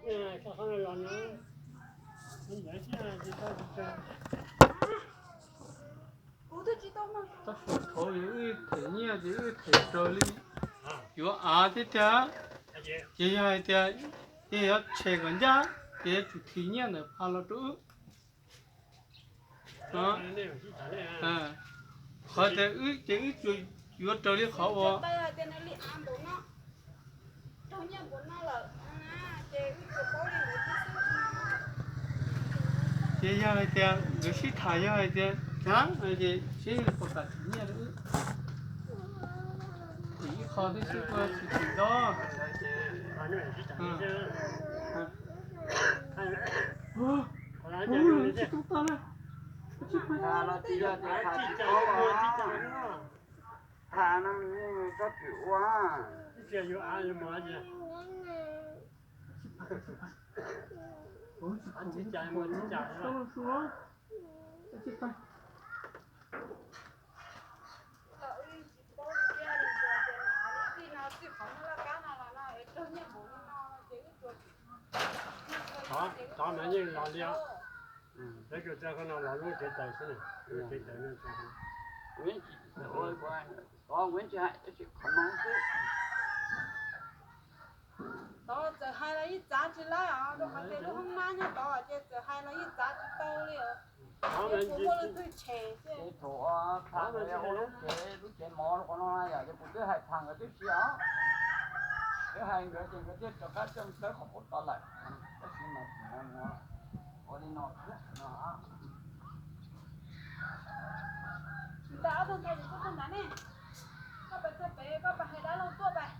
Tab sis thaum wb them nyiaj ces wb them raws li yuav av thiab tiag. Ces yog hais tias, ces yuav tshem kom ncaj, ces yuav tsum thim nyiaj ntawm pha los rau wb. Qhov tias wb ces wb tsuas yuav raws li qhov uas ces yog hais tias nkawd sib tham, yog hais tias txav no ces seb puas kam thim nyiaj rau wb. Thim ib qho thiab seb puas tsis thim ntau. Ub, tsis tau tag na. Tham no yeej txhob phem ua. Tov no yeej los li os. Peb kawg txaj qhov no los lub tsev taws xwb, lub tsev taws no. Tov txawm hais los yeej txav tsis laib os, rau qhov tias lub hoob nab nyob tod ces txawm hais los yeej txav tsis tau li os. Ces kuv muaj leej twg tshem xwb. Ces thaum tham ua lub tsev, lub tsev mov rau qhov no yom, ces kuv twb hais tham nkawd tib si os. Twb hais nkawd ces nkawd thiaj rov qab coj tawb qhov pub tod lawm. Tab sis mas ua li no thiab no. Ntawm ob tug ntawd kuv tuaj txog ntawd ne. Koj pais txog pem koj pais hais dab laug tuaj pais.